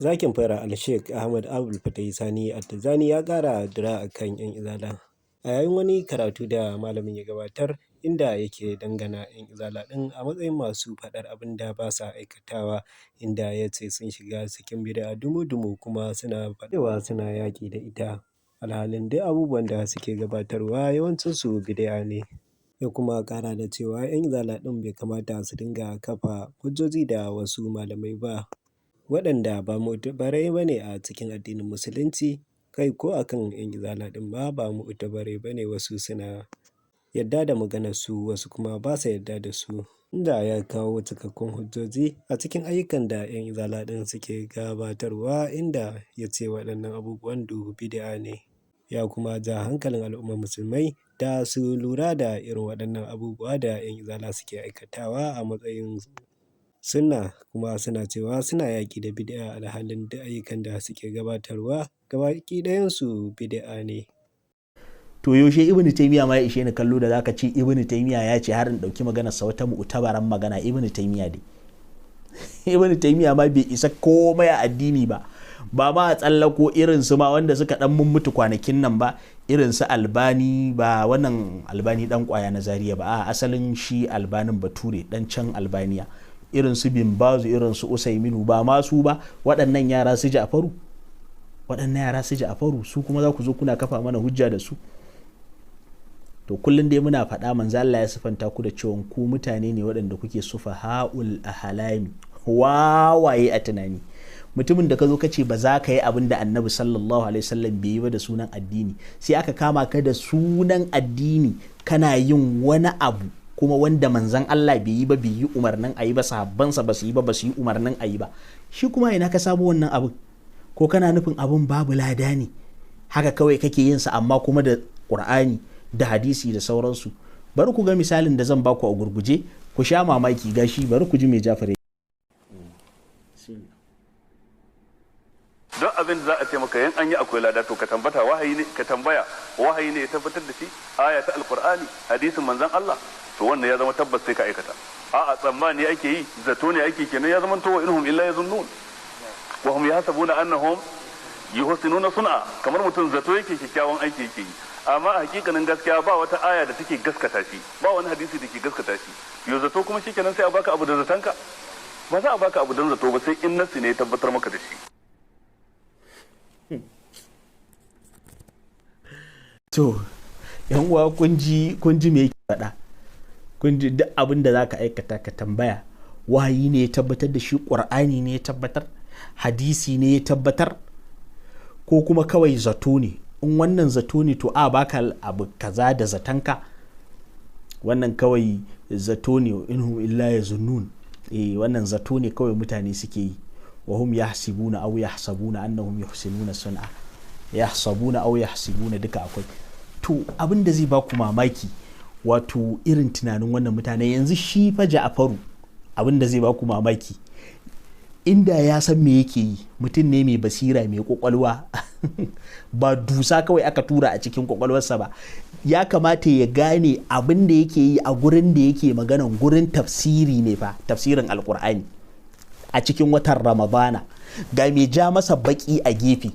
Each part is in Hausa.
Zakin Faira Al-Sheikh Ahmad Abul Fatai Sani Attijani ya ƙara dira a kan 'yan Izala. A yayin wani karatu da malamin ya gabatar, inda yake dangana 'yan Izala ɗin a matsayin masu faɗar abin da ba sa aikatawa, inda ya ce sun shiga cikin bid'a dumu-dumu kuma suna faɗewa suna yaƙi da ita. Alhalin duk abubuwan da suke gabatarwa yawancinsu bid'a ne. Ya kuma ƙara da cewa 'yan Izala ɗin bai kamata su dinga kafa hujjoji da wasu malamai ba, waɗanda ba mu'tabarai ba ne a cikin addinin Musulunci, kai ko a kan 'yan Izala ɗin ma ba mu'tabarai ba ne, wasu suna yadda da maganarsu, wasu kuma ba sa yadda da su. Inda ya kawo cikakkun hujjoji a cikin ayyukan da 'yan Izala ɗin suke gabatarwa, inda ya ce waɗannan abubuwan duk bid'a ne. Ya kuma ja hankalin al'ummar musulmai da su lura da irin waɗannan abubuwa da 'yan Izala suke aikatawa a matsayin sunna, kuma suna cewa suna yaƙi da bid'a, alhalin duk ayyukan da suke gabatarwa gabaki ɗayansu bid'a ne. To yaushe Ibnu Taymiya ma ya ishe ni kallo da zaka ce Ibnu Taymiya ya ce har in dauki maganar sa wata mu'tabaran magana? Ibnu Taymiya dai, Ibnu Taymiya ma bai isa komai a addini ba, ba ma a tsallako irin su ma wanda suka dan mutu kwanakin nan ba, irin su Albani, ba wannan Albani dan kwaya na Zaria ba, a asalin shi Albanin Bature dan can Albaniya, irin su Bin Bazu, irin su Usaiminu, ba ma su ba, waɗannan yara su Ja'faru, waɗannan yara su Ja'faru, su kuma za ku zo kuna kafa mana hujja da su. To kullum dai muna faɗa, manzo Allah ya sifanta ku da cewa ku mutane ne waɗanda kuke sufahaul ahlami, wawaye a tunani. Mutumin da ka zo ka ce ba za ka yi abin da Annabi sallallahu alaihi wasallam bai yi ba da sunan addini, sai aka kama ka da sunan addini kana yin wani abu kuma wanda manzon Allah bai yi ba, bai yi umarnin a yi ba, sahabbansa ba su yi ba, ba su yi umarnin a yi ba. Shi kuma ina ka samu wannan abin? Ko kana nufin abin babu lada ne, haka kawai kake yin sa, amma kuma da Qur'ani da hadisi da sauransu? Bari ku ga misalin da zan baku a gurguje, ku sha mamaki. Gashi, bari ku ji mai Jafar. Don abin da za a ce maka yan an yi akwai lada, to ka tambata wahayi ne, ka tambaya wahayi ne ya tabbatar da shi, aya ta Alqur'ani, hadisin manzon Allah, to wannan ya zama tabbas sai ka aikata. A'a, tsammani ake yi, zato ne ake, kenan ya zama to wa inhum illa yazunnun wa hum yahsabuna annahum yuhsinuna sun'a. Kamar mutum zato yake kyakkyawan aiki yake yi, amma a hakikanin gaskiya ba wata aya da take gaskata shi, ba wani hadisi da ke gaskata shi. Yo, zato kuma shikenan sai a baka abu da zatanka? Ba za a baka abu don zato ba, sai in nassi ne ya tabbatar maka da shi. To yan uwa, kun ji me yake faɗa? Kun ji, duk abin da zaka aikata ka tambaya wahayi ne ya tabbatar da shi, Qur'ani ne ya tabbatar, hadisi ne ya tabbatar, ko kuma kawai zato ne. In wannan zato ne, to a baka abu kaza da zatanka? Wannan kawai zato ne, inhum illa yazunnun. Eh, wannan zato ne kawai mutane suke yi. Wa hum yahsibuna aw yahsabuna annahum yuhsinuna sun'a, yahsabuna aw yahsibuna, duka akwai. To abin da zai baku mamaki, wato irin tunanin wannan mutane yanzu, shi fa Ja'faru, abin da zai baku mamaki, inda ya san me yake yi, mutum ne mai basira, mai kwakwalwa, ba dusa kawai aka tura a cikin kwakwalwarsa ba, ya kamata ya gane abin da yake yi a gurin da yake maganan gurin tafsiri ne fa, tafsirin Alkur'ani a cikin watan Ramadana, ga mai ja masa baki a gefe.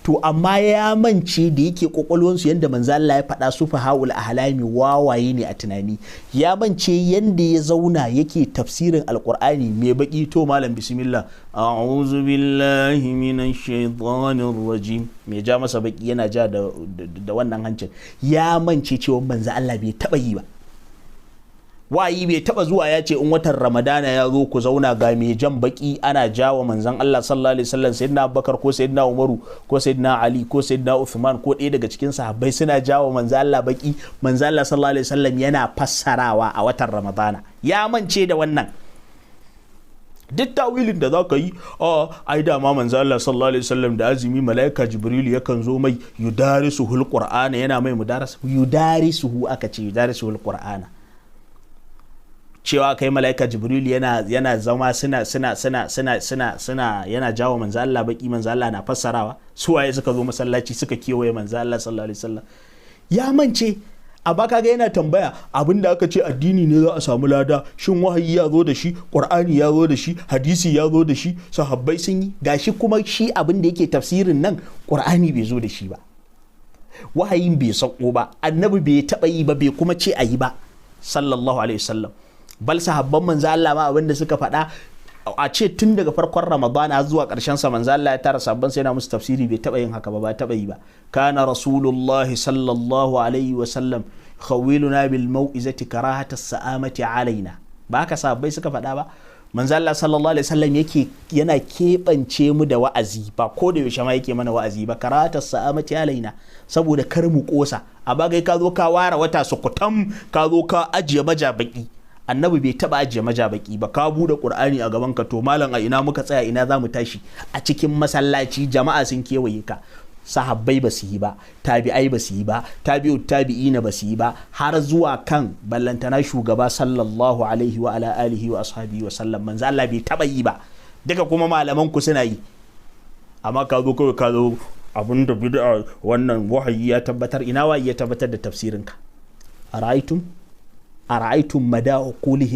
To amma ya mance da yake kwakwalwansu, yadda manzo Allah ya faɗa, su fahaul ahlami, wawaye ne a tunani. Ya mance yanda ya zauna yake tafsirin Alqur'ani, mai baki, to malam bismillah, a'udhu billahi minash shaitanir rajim, mai ja masa baki yana ja da wannan hancin. Ya mance cewa manzo Allah bai taba yi ba, wayi bai taba zuwa ya ce in watan Ramadana ya zo ku zauna ga mai jan baki ana jawa manzon Allah sallallahu alaihi wasallam, sayyidina Abubakar ko sayyidina Umaru ko sayyidina Ali ko sayyidina Uthman ko ɗaya daga cikin sahabbai suna jawa manzon Allah baki, manzon Allah sallallahu alaihi wasallam yana fassarawa a watan Ramadana. Ya mance da wannan. Duk tawilin da zaka yi, a ai dama manzo Allah sallallahu alaihi wasallam da azumi malaika Jibril yakan zo mai yudarisuhul Qur'ana, yana mai mudaras, yudarisuhu aka ce, yudarisuhul Qur'ana, cewa kai malaika Jibril yana zama suna suna suna suna suna suna yana jawo manzo Allah baki, manzo Allah na fassarawa. Su waye suka zo masallaci suka kewaye manzo Allah sallallahu alaihi wasallam? Ya mance. Amma kaga yana tambaya abin da aka ce addini ne za a samu lada, shin wahayi ya zo da shi, Qur'ani ya zo da shi, hadisi ya zo da shi, sahabbai sun yi? Gashi kuma shi abin da yake tafsirin nan, Qur'ani bai zo da shi ba, wahayin bai sauko ba, Annabi bai taba yi ba, bai kuma ce a yi ba, sallallahu alaihi wasallam. Bal sahabban Manzo Allah ma abin da suka faɗa, a ce tun daga farkon Ramadana zuwa ƙarshen sa Manzo Allah ya tara sabban sai yana musu tafsiri, bai taba yin haka ba, ba taba yi ba. Kana Rasulullahi sallallahu alaihi wasallam khawiluna bil mau'izati karahata sa'amati alaina. Ba haka sahabbai suka faɗa ba? Manzo Allah sallallahu alaihi wasallam yake yana keɓance mu da wa'azi, ba ko da yaushe ma yake mana wa'azi ba, karahata sa'amati alaina, saboda kar mu kosa. A bagai ka zo ka ware wata sukutam, ka zo ka ajiye majabaki. Annabi bai taba ajiye majabaki ba. Ka bude Qur'ani a gaban ka, to malam, a ina muka tsaya, ina za mu tashi? A cikin masallaci jama'a sun kewaye ka. Sahabbai ba su yi ba, tabi'ai ba su yi ba, tabi'ut tabi'ina ba su yi ba, har zuwa kan ballantana shugaba, sallallahu alaihi wa ala alihi wa ashabihi wa sallam. Manzo Allah bai taba yi ba duka, kuma malaman ku suna yi. Amma ka zo kawai ka zo abin da bid'a wannan, wahayi ya tabbatar. Ina wahayi ya tabbatar da tafsirinka? Ara'aytum, ara'aytum mada uqulihim.